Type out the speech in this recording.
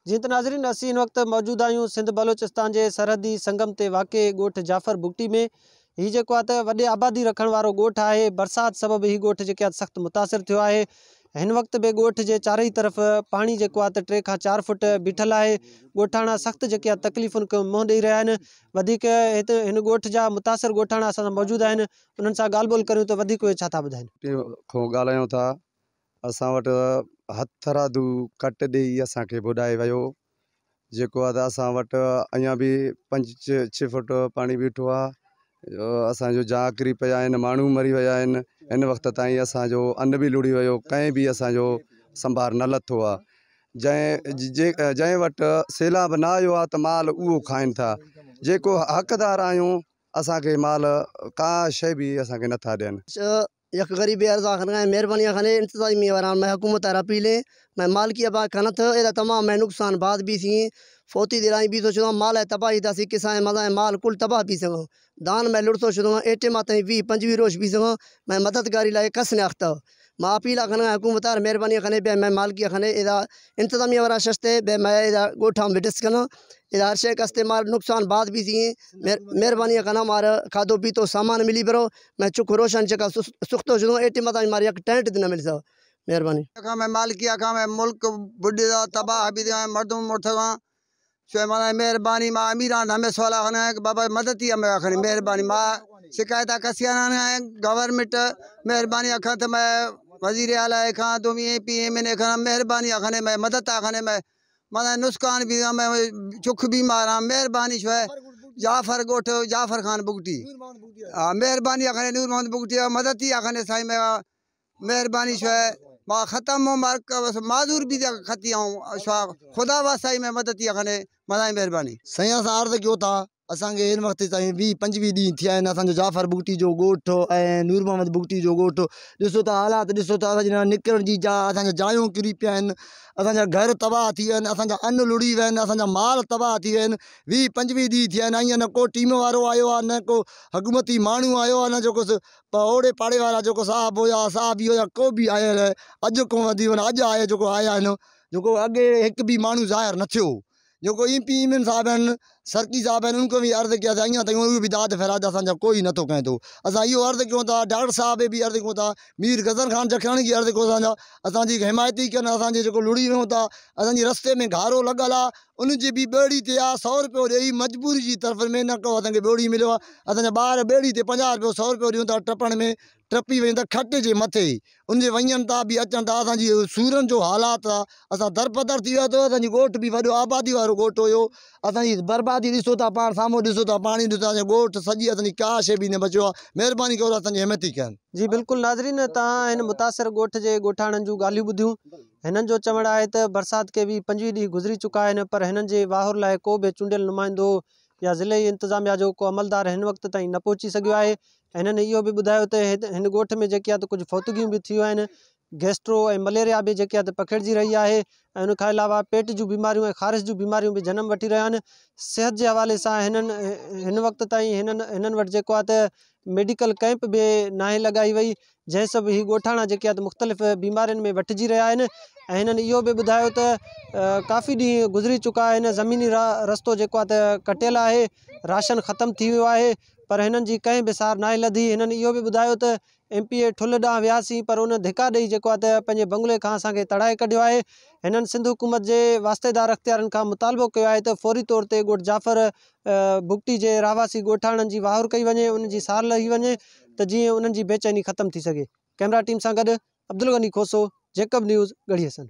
جيئن ته ناظرين اسين هن وقت موجود آهيون سنڌ بلوچستان جي سرحدي سنگم تي واقع ڳوٺ جعفر بگٽي ۾ هي جيڪو آهي ته وڏي آبادي رکڻ وارو ڳوٺ آهي برسات سبب هي ڳوٺ جيڪي آهي سخت متاثر ٿيو آهي هن وقت به ڳوٺ جي چارئي طرف پاڻي جيڪو آهي ته ٽي کان چار فوٽ بيٺل آهي ڳوٺاڻا سخت جيڪي آهي تڪليفن کي منهن ڏئي رهيا آهن وڌيڪ هت هن ڳوٺ جا متاثر ڳوٺاڻا اسان سان موجود آهن انهن سان ڳالهه ٻولهه ڪريون ته وڌيڪ اهي ڇا ٿا ٻڌائين. کان ڳالهايون ٿا اسان وٽ هٿرادو ڪٽ ڏيئي اسان کي ٻڏائي ويو جيڪو آ ته اسان وٽ اڃا به پنج ڇهه فوٽ پاڻي بيٺو آ اسان جو جا ڪري پيا آهن ماڻهو مري ويا آهن هن وقت تائين اسان جو ان به لڙهي ويو ڪنهن به اسان جو سنڀار نه لٿو آ جنهن جنهن وٽ سيلاب نه آيو آ ته مال اهو کائن ٿا جيڪو حقدار آهيون اسان کي مال ڪا شيء به اسان کي نٿا ڏين. يک غريب عرض آ خنگائي مهرباني آ خني انتظامي واران مين حڪومت آر اپيل هي مين مالڪي ابا کنت ايدا تمام مين نقصان بعد بي سي فوتي دلائي بي سو شدو مال تباهي دا سي کسائي مزائي مال ڪل تباهه بي سگو دان مين لڙ سو شدو ايٽي ما تائين 20 25 روش بي سگو مين مددگاري لاء کس نه اختا مان اپيل آ خنگائي حڪومت آر مهرباني خني بي مين مالڪي خني ايدا انتظامي وارا ششتي بي مين ايدا ڳوٺا ۾ ڊس کنا ايدا هر شي کستي مال نقصان بعد بي سي مهرباني خنا مار کاڌو پيتو سامان ملي برو مين چک روشن چڪا سختو شدو ايٽي متان مار يڪ ٽينٽ نه ملي سو مهرباني. کان مين مالڪي کان مين ملڪ بڊي دا تباهه بي ديان مردم مڙٿگان شو مانا مهرباني ما اميران همي سوالا خنا ہے بابا مدد ہی ہمیں خنی مهرباني ما شڪايت کسيان ہے گورنمنٹ مهرباني اکان ته میں وزير اعليٰ کان تو ايم پي ايم اين کان مهرباني خني میں مدد خني میں معنيٰ نسڪان به ۾ چک بيمار آ مهرباني شو جعفر ڳوٺ جعفر خان بگٽي ها مهرباني آ نور محمد بگٽي مدد ٿي آ سائين مهرباني شو مان ختم هو مارڪ معذور به ختي آئون شو خدا واسطي ۾ مدد ٿي آ مدائي مهرباني. سائين اسان عرض ڪيو ٿا اسان کي هن وقت تائين 20 25 ڏينهن ٿيا آهن اسان جو جعفر بگٽي جو ڳوٺ ۽ نور محمد بگٽي جو ڳوٺ ڏسو ته حالات ڏسو ته اسان جي نڪرڻ جي جاء اسان جا جايون ڪري پيا آهن اسان جا گهر تباهه ٿي ويا آهن اسان جا ان لڙهي ويا آهن اسان جا مال تباهه ٿي ويا آهن 20 25 ڏينهن ٿيا آهن ۽ نه ڪو ٽيم وارو آيو آهي نه ڪو حڪومتي ماڻهو آيو آهي نه جيڪو اوڙي پاڙي وارا جيڪو صاحب هيا صاحب هيا ڪو به آيل اڄ کان وڌي اڄ آيا جيڪو آيا آهن جيڪو اڳي هڪ به ماڻهو ظاهر نه ٿيو جيڪو ايم پي ايم اين صاحب آهن سرڪي صاحب آهن ان کي به عرض ڪيا سين اڃا تائين اهو به داد فرياد اسان جا ڪوئي نٿو ڪنهن ٿو اسان اهو عرض ڪيون ٿا ڊاڪٽر صاحب کي به عرض ڪيون ٿا مير غزل خان جکراڻي کي عرض ڪيون ٿا اسان جي حمايتي ڪن اسان جي جيڪو لڙهي ويون ٿا اسان جي رستي ۾ گهارو لڳل آهي ان جي به ٻيڙي تي آهي سو روپيو ڏيئي مجبوري جي طرف ۾ نه ڪو اسان کي ٻيڙي مليو آهي اسان جا ٻار ٻيڙي تي 50 روپيو سو روپيو ڏيون ٿا ٽپڻ ۾ ٽپي وڃن ٿا کٽ جي مٿي ان جي وڃن ٿا به اچن ٿا اسان جي سورن جو حالات آ اسان دربدر ٿي ويا اٿو اسان جي ڳوٺ به وڏو آبادي وارو ڳوٺ هيو اسان جي بربادي ڏسو ٿا پاڻ سامهون ڏسو ٿا پاڻي ڏسو ٿا ڳوٺ سڄي اسان جي ڪا شي به نه بچيو آ مهرباني ڪرو اسان جي حمايتي ڪن. جي بلڪل ناظرين توهان هن متاثر ڳوٺ جي ڳوٺاڻن جون ڳالهيون ٻڌيون هنن جو چوڻ آهي ته برسات کي 20 25 ڏينهن گذري چڪا آهن پر هنن جي واهر لاء ڪو به چونڊيل نمائندو يا ضلعي انتظاميا جو ڪو عملدار هن وقت تائين نه پهچي سگهيو آهي هنن اهو به ٻڌايو ته هن ڳوٺ ۾ جيڪي آهي ته ڪجهه فوتگيون به ٿيون آهن گيسٽرو ۽ مليريا به جيڪي آهي ته پکڙجي رهي آهي ۽ ان کان علاوه پيٽ جون بيماريون ۽ خارش جون بيماريون به جنم وٺي رهيون آهن صحت جي حوالي سان هنن هن وقت تائين هنن هنن وٽ جيڪو آهي ته ميڊيڪل ڪئمپ به ناهي لڳائي وئي جنهن سبب هي ڳوٺاڻا جيڪي آهن مختلف بيمارين ۾ وٺجي رهيا آهن ۽ هنن اهو به ٻڌايو ته ڪافي ڏينهن گذري چڪا آهن زميني رستو جيڪو آهي ته ڪٽيل آهي راشن ختم ٿي ويو آهي پر هنن جي ڪنهن به سار ناهي لڌي هنن اهو به ٻڌايو ته ايم پي اي ٺلهه ڏانهن وياسين پر ان ڌڪا ڏئي جيڪو آهي ته پنهنجي بنگلي کان اسان کي تڙائي ڪڍيو آهي هنن سنڌ حڪومت جي واسطيدار اختيارين کان مطالبو ڪيو آهي ته فوري طور تي ڳوٺ جعفر بگٽي جي رهواسي ڳوٺاڻن جي واهر ڪئي وڃي انهن جي سار لهي وڃي ته جيئن انهن جي بيچيني ختم ٿي سگهي ڪئميرا ٽيم سان گڏ عبدالغني کوسو، جيڪب نيوز، ڳڙهي حسن.